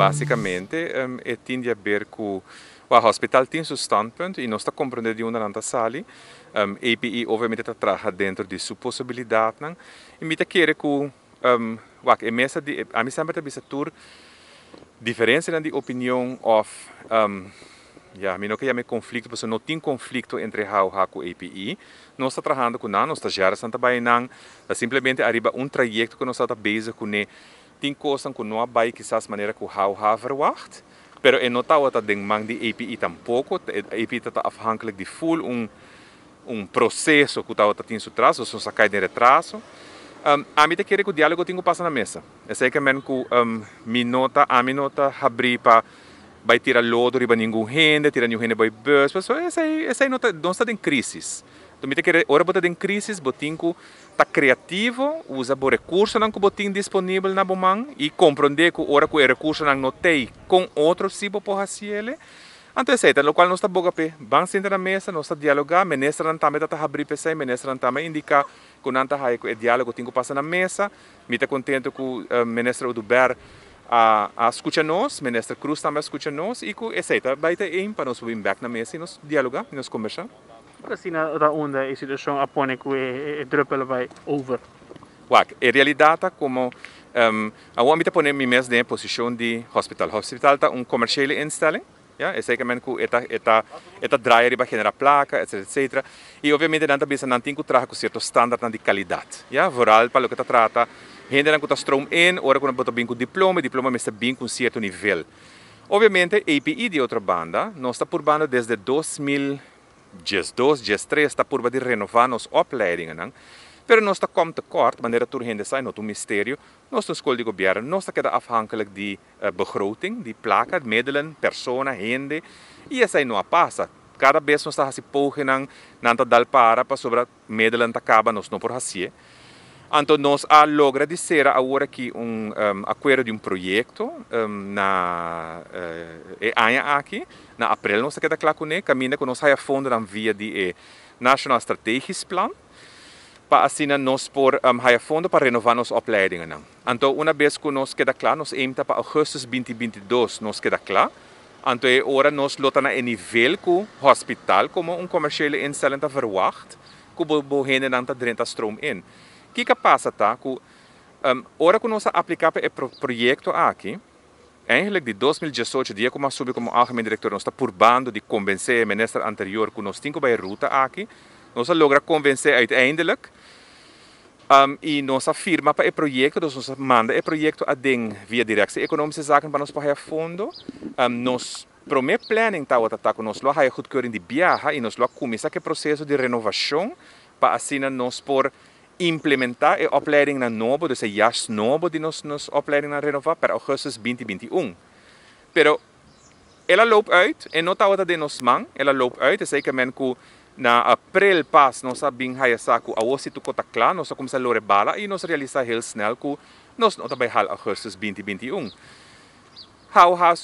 Basicamente e tin di haber cu hospital tin su standpunt y nos ta comprende di unda nan ta sali. APE obviamente ta traha dentro di su posibilidadnan y mi ta kere cu wak e mesa di ami semper ta bisa tur diferencianan di opinion of ya mi no ke yama conflicto pasobra no tin conflicto entre HOH cu APE. Nos ta trahando cu nan, nos stagiaresnan ta bay nan, ta simplemente ariba un trayecto cu nos ta bezig cune. Tin cosnan cu no a bay kisas manera cu HOH verwacht, pero e no tawata den man di APE tampoco. APE ta afhankelijk di full un proceso cu tawata tin su tras, dus nos a cay den retraso. Ami ta kere cu dialogo tin cu pasa na mesa. Esey ke men cu mi no ta, ami no ta habri pa bay tira lodo riba ningun hende, tira ningun hende bay bus, pasobra esey, esey no ta, nos ta den crisis. Enton mi ta kere ora bo ta den crisis bo tin cu ta creativo, usa bo recursonan cu bo tin disponibel na bo man y comprende cu ora cu e recursonan no tey con otro si bo por haciele. Anto esey ta locual nos ta boga p'e. Ban sinta na mesa, nos ta dialoga, ministernan tambe ta ta habri p'esey, ministernan tambe a indica cu nan ta haya cu e dialogo tin cu pasa na mesa. Mi ta contento cu Minister Oduber a scucha nos, Minister Croes tambe a scucha nos y cu esey ta bay ta aim pa nos por bin bek na mesa y nos dialoga y nos conversa. Pero asina ta unda e situacion a pone cu e druppel a bay over? Wak, e realidad ta como awor mi ta pone mi mes den e posicion di hospital. Hospital ta un comerciële instelling, ya, esey ke men cu e ta e ta e ta draai riba genera placa, etcetera, etcetera. Y obviamente nan ta bisa nan tin cu traha cu cierto standardnan di calidad, ya, vooral pa loke ta trata hendenan cu ta stroom in, ora cu nan bo ta bin cu diploma, e diploma mester bin cu un cierto nivel. Obviamente APE di otro banda, nos ta purbando desde 2012, 13 ta purba di renova nos opleidingennan, pero nos ta kom tekort, manera tur hende sa, e no ta un misterio, nos ta un skol di gobierno, nos ta keda afhankelijk di begroting, di placa, middelen, persona, hende, y esey no a pasa. Cada bes nos ta haci pogenan, nan ta dal para pasobra middelen ta caba, nos no por hacié. Anto nos a logra di cera awor aki un acuerdo di un proyecto na e aña aki, na april nos ta keda cla cune, caminda cu nos haya fondonan via di e Nationaal Strategisch Plan, pa asina nos por haya fondo pa renova nos opleidingennan. Anto una bes cu nos keda cla, nos aim ta pa augustus 2022 nos keda cla, anto e ora nos lo ta na e nivel cu hospital como un commerciële instelling ta verwacht, cu bo hendenan ta drenta stroom in. Kico a pasa ta cu ora cu nos a aplica pa e proyecto aki, eigenlijk di 2018, dia cu mi a subi como algemeen director, nos ta purbando di convence e minister anterior cu nos tin cu bay e ruta aki. Nos a logra convence uiteindelijk y nos a firma pa e proyecto, dus nos a manda e proyecto aden via Directie Economische Zaken pa nos por haya fondo. Nos prome planning tabata ta cu nos lo a haya goedkeuring di biaha y nos lo a cuminsa cu e proceso di renovacion pa asina nos por implementa e opleidingnan nobo, dus e jas nobo di nos opleidingnan renova per augustus 2021. Pero el a loop uit, e no tabata den nos man, el a loop uit, esey ke men cu na april pas nos a bin haya sa cu awor si tuco ta cla, nos a cuminsa lore bala y nos a realisa heel snel cu nos no ta bay hal augustus 2021. HOH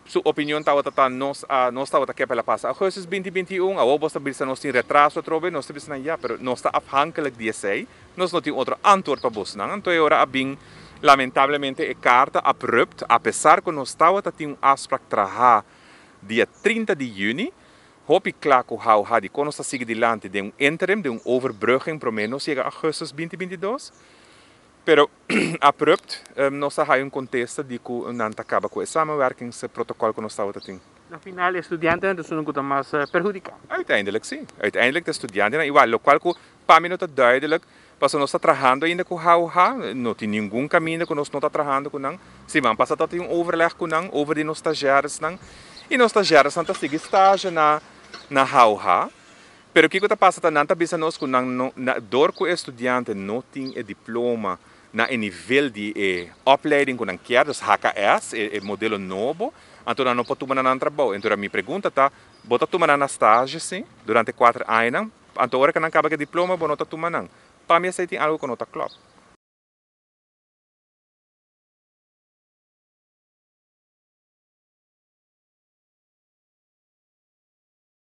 su opinion tabata ta nos a nos tabata ke pa el a pasa augustus 2021, awor bos ta bisa nos tin retraso atrobe, nos ta bisa nan ya, pero nos ta afhankelijk di esey, nos no tin otro antwoord pa bosnan. Anto e ora a bin lamentablemente e carta abrupt, apesar cu nos tabata tin un afspraak traha dia 30 di juni, hopi cla cu HOH di con nos ta sigui dilanti den un interim, den un overbrugging prome nos yega augustus 2022, pero abrupt nos a haya un contesta di cu nan ta caba cu e samenwerkingsprotocol cu nos tabata tin. Na final e studiantenan ta esun cu ta mas perhudica. Uiteindelijk si. Uiteindelijk ta studiantenan igual, locual cu pa mi no ta duidelijk, pasobra nos ta trahando ainda cu HOH, no tin ningun caminda cu nos no ta trahando cu nan. Siman pasa ta tin un overleg cu nan over di nos stagiairesnan y nos stagiairesnan ta sigui stage na HOH. Pero kico ta pasa ta nan ta bisa nos cu nan no, na, door cu e studiante no tin e diploma na e nivel di e opleiding cu nan kier, dus HKS, e modelo nobo, anto nan no por tuma na nan trabou. Entonces mi pregunta ta, bo ta tuma nan na stage si, durante 4 añanan, anto ora cu nan caba cu e diploma bo no ta tuma nan. Pa mi esey tin algo cu no ta klop.